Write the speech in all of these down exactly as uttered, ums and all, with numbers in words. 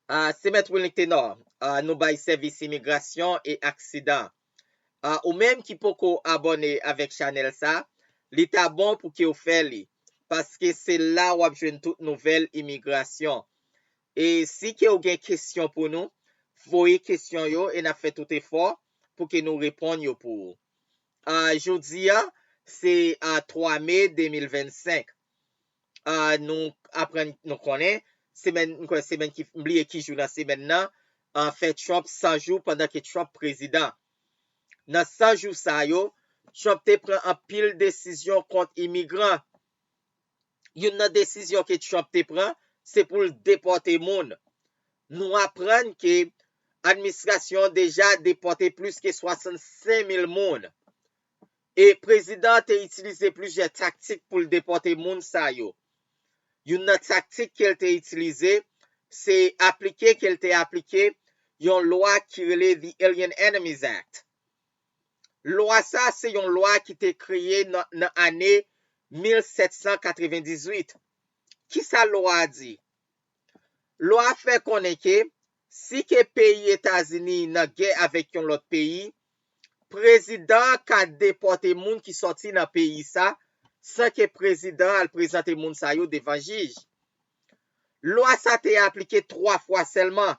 Ah, se Mèt Wilnick Tenor. Ah, nou bay sèvis imigrasyon e aksidan. Ah, ou menm ki poko abòne avèk chanèl sa, li ta bon pou ke w fè li, paske se la w ap jwenn tout nouvèl imigrasyon. E si ke w gen kesyon pou nou, voye kesyon yo e n ap fè tout efò pou ke nou reponn yo pou ou. Ah, jodi a, se ah, twa me de mil vennsenk. Ah, nou aprann, nou konnen, semèn, m kwè semèn ki, m bliye ki jou nan semèn nan, ah, fè Trump san jou pandan ke Trump prezidan. Nan san jou sa yo, Trump te pran anpil desizyon kont imigran. Youn nan desizyon ke Trump te pran, se pou l depòte moun. Nou aprann ke administrasyon an deja depòte plis ke swasannsenk mil moun. E prezidan an te itilize plizyè taktik pou l depòte moun sa yo. Youn nan taktik ke l te itilize, se aplike, ke l te aplike yon lwa ki rele The Alien Enemies Act. Lwa sa se yon lwa ki te kreye nan, nan ane mil sèt san katrevendizuit. Kisa lwa a di? Lwa a fè konnen ke si ke peyi Etazini nan gè avèk yon lòt peyi, prezidan an ka depòte moun ki sòti nan peyi sa san ke prezidan an al prezante moun sa yo devan jij. Lwa sa te aplike twa fwa sèlman.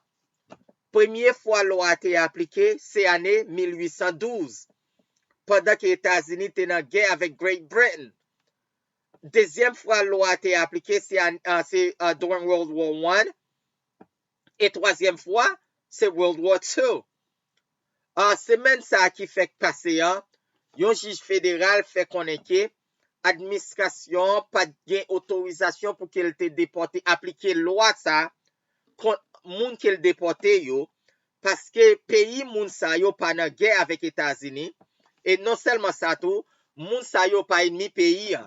Premye fwa lwa a te aplike se ane mil uit san douz, pandan ke Etazini te nan gè avèk Great Britain. Dezyèm fwa lwa a te aplike se an- an- se uh, during World War One. E twazyèm fwa, se World War Two. An semèn sa a ki fèk pase an, yon jij federal fè konnen ke administrasyon an pa t gen otorizasyon pou ke l te depòte, aplike lwa sa a kont moun ke l depòte yo, paske peyi moun sa yo pa nan gè avèk Etazini, e non sèlman sa tou, moun sa yo pa ènmi peyi an.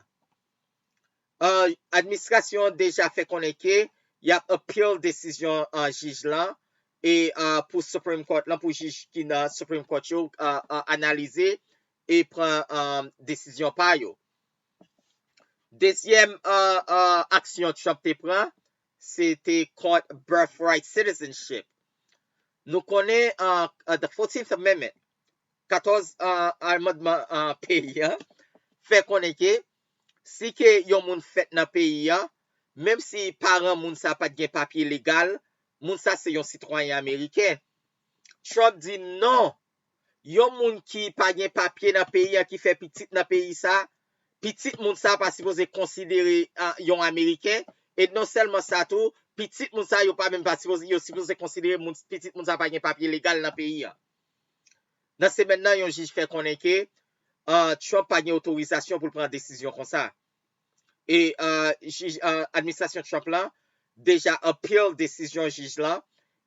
Uh, administrasyon an deja fè konnen ke y ap appeal desizyon an jij lan e uh, pou Supreme Court lan, pou jij ki nan Supreme Court yo uh, uh, analize e pran um, desizyon pa yo. Dezyèm uh, uh, aksyon Trump te pran, se te kont birthright citizenship. Nou konnen uh, uh, the fourteenth Amendment, katòz uh, amandman uh, peyi an, fè konnen ke si ke yon moun fèt nan peyi an, menm si paran moun sa pa t gen papye legal, moun sa se yon sitwayen ameriken. Trump di non, yon moun ki pa gen papye nan peyi an ki fè pitit nan peyi sa, pitit moun sa pa sipoze konsidere uh, yon ameriken, e non sèlman sa tou, pitit moun sa yo pa menm pa sipoze, yo sipoze konsidere moun, pitit moun sa pa gen papye legal nan peyi an. Nan semèn nan, yon jij fè konnen ke uh, Trump pa gen otorizasyon pou l pran desizyon konsa. E uh, jij, uh, administrasyon Trump lan deja appeal desizyon jij lan,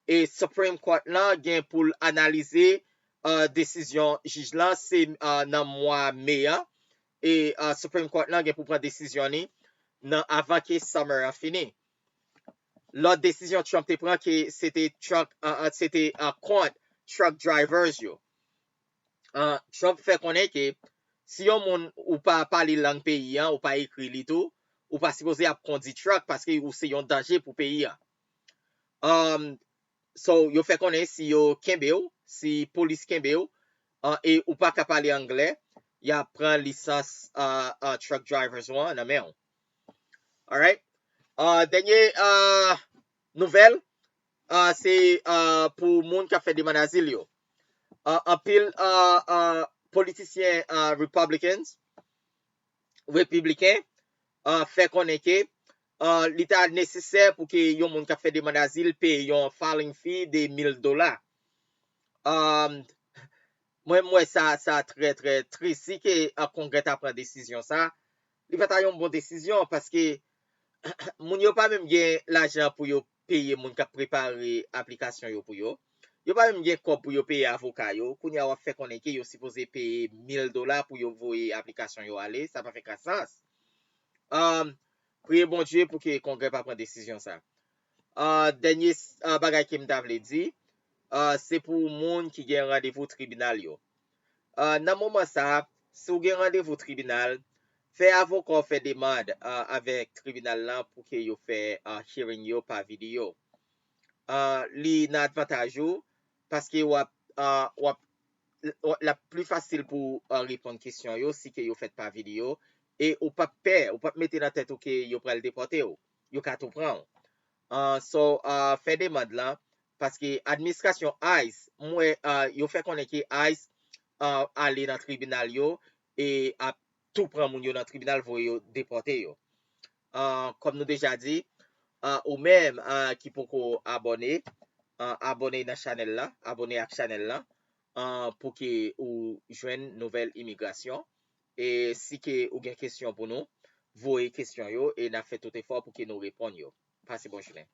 e Supreme Court lan gen pou l analize uh, desizyon jij lan se uh, nan mwa me an, e uh, Supreme Court lan gen pou pran desizyon ni nan avan ke summer an fini. Lòt desizyon Trump te pran ke se te truck, uh, uh, se te uh, kont truck drivers yo. Uh, Trump fè konnen ke si yon moun ou pa pale lang peyi an, ou pa ekri li tou, ou pa sipoze ap kondi truck paske ou se yon danje pou peyi an. Um, so, yo fè konnen si yo kenbe w, si polis kenbe w, uh, e ou pa ka pale anglè, y a pran lisans uh, uh, truck drivers ou an nan men w. Alright? Uh, dènye uh, nouvèl, uh, se uh, pou moun k ap fè demann azil yo. Uh, anpil uh, uh, politisyen uh, Republicans, repibliken, uh, fè konnen ke uh, li ta nesesè pou ke yon moun k ap fè demann azil peye yon filing fee de mil dola. Um, mwen, m wè sa, sa trè, trè tris. Si ke uh, Kongrè ta pran desizyon sa, li pa ta yon bon desizyon paske moun yo pa menm gen lajan pou yo peye moun k ap prepare aplikasyon yo pou yo. Yo pa menm gen kòb pou yo peye avoka yo. Kounye a w ap fè konnen ke yo sipoze peye mil dola pou yo voye aplikasyon yo ale. Sa pa fè ka sans. Um, priye Bondye pou ke Kongrè pa pran desizyon sa. Uh, dènye uh, bagay ke m ta vle di, uh, se pou moun ki gen randevou tribinal yo. Uh, nan moman sa, si w gen randevou tribinal, fè avoka w fè demann uh, avèk tribinal lan pou ke yo fè uh, hearing yo pa videyo. uh, li nan avantaj ou, paske w ap, uh, w ap, w ap, l ap pli fasil pou uh, reponn kesyon yo si ke yo fèt pa videyo, e ou p ap pè, ou p ap mete nan tèt ou ke yo pral depòte w, yo ka tou pran w. Uh, so, uh, fè demann lan, paske administrasyon ICE, m wè uh, yo fè konnen ke ICE uh, ale nan tribinal yo e ap tou pran moun yo nan tribinal, voye yo, depòte yo. Uh, kòm nou deja di, uh, ou menm uh, ki poko abòne, uh, abòne nan chanèl la, abòne ak chanèl la, uh, pou ke ou jwenn nouvèl imigrasyon. E si ke ou gen kesyon pou nou, voye kesyon yo e n ap fè tout efò pou ke nou reponn yo. Pase bon jounen.